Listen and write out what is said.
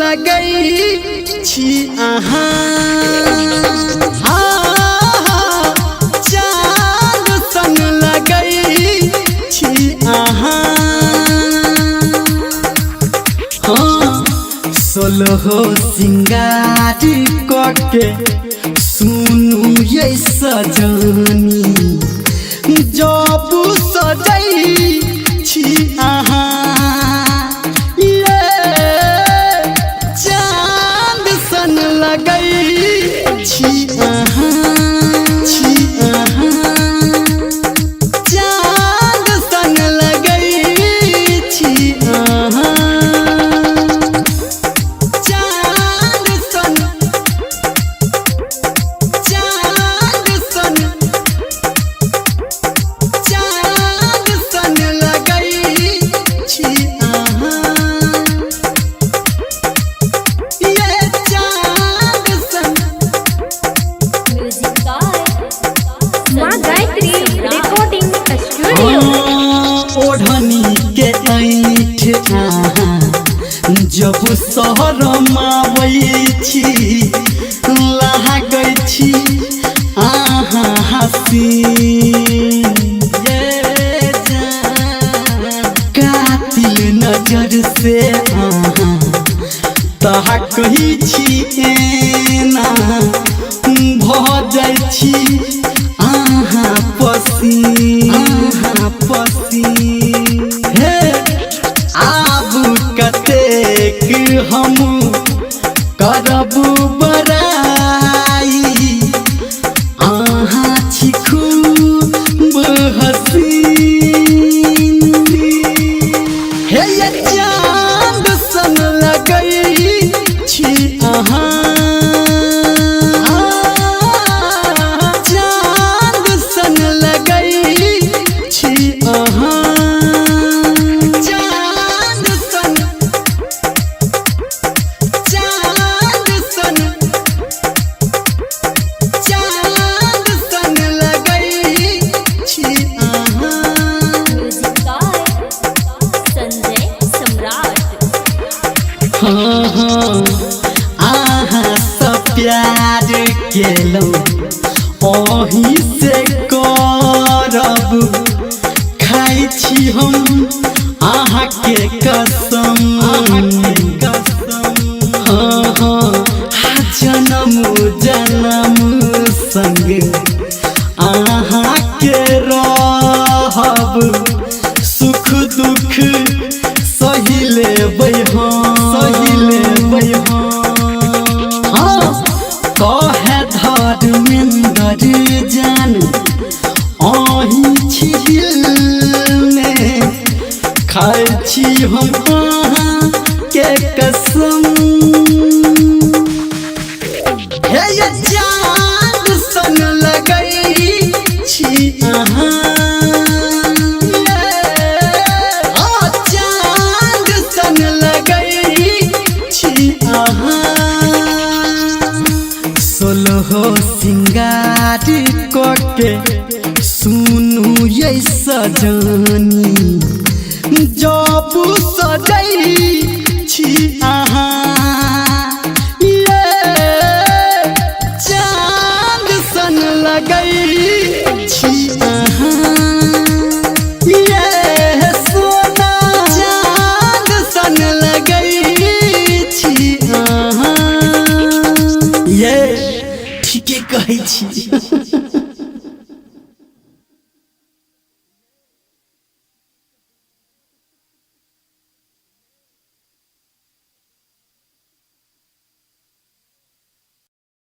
लगै छी अहाँ, हाँ, चाँद सन लगै छी अहाँ। हाँ, सोलहो सिंगार कके सुनू ये सजनी, जब सजै छी अहाँ, ये चाँद सन लगै छी अहाँ, छी अहाँ, चाँद सन लगै छी अहाँ, चाँद सन, चाँद सन, चाँद सन लगै छी अहाँ, ये चाँद सन। म्यूजिक बाय माँ गायत्री रिकॉर्डिंग स्टूडियो। हाँ, ओढ़नी के ऐठ अहाँ जब शहरमाबै छी, लागै छी अहाँ हसीन, ये जान। कातिल नजर से अहाँ तहकै छी, एना भऽ जाइ छी अहाँ पसीन, अहाँ पसीन। हे आब कतेक हम करब बड़ाई, अहाँ छी खूब हसीन। हे ये चाँद सन लगै छी अहाँ, चाँद सन लगै छी अहाँ, चाँद सन, चाँद सन, चाँद सन लगै छी अहाँ। म्यूजिक बाय संजय सम्राट। हाँ हाँ, अहाँ सब प्यार केलहुँ ओही से करब, खाइ छी हम अहाँके कसम, हाँ हाँ, जन्म जन्म संग अहाँके रहब, सुख दुख सही लेबै हम, सही लेबै हम। हाँ, कहे धर्मेंद्र जान अहीं छी दिल में, खाइ छी हम अहाँ के कसम। हे ये चाँद सन लगै छी अहाँ, आ चाँद सन लगै छी अहाँ। सोलहो सिंगार कके सुनू ये सजनी, जब सजै छी अहाँ, ये चाँद सन लगै छी अहाँ, ये सोना चाँद सन लगै छी अहाँ। ये ठीके कहै छी।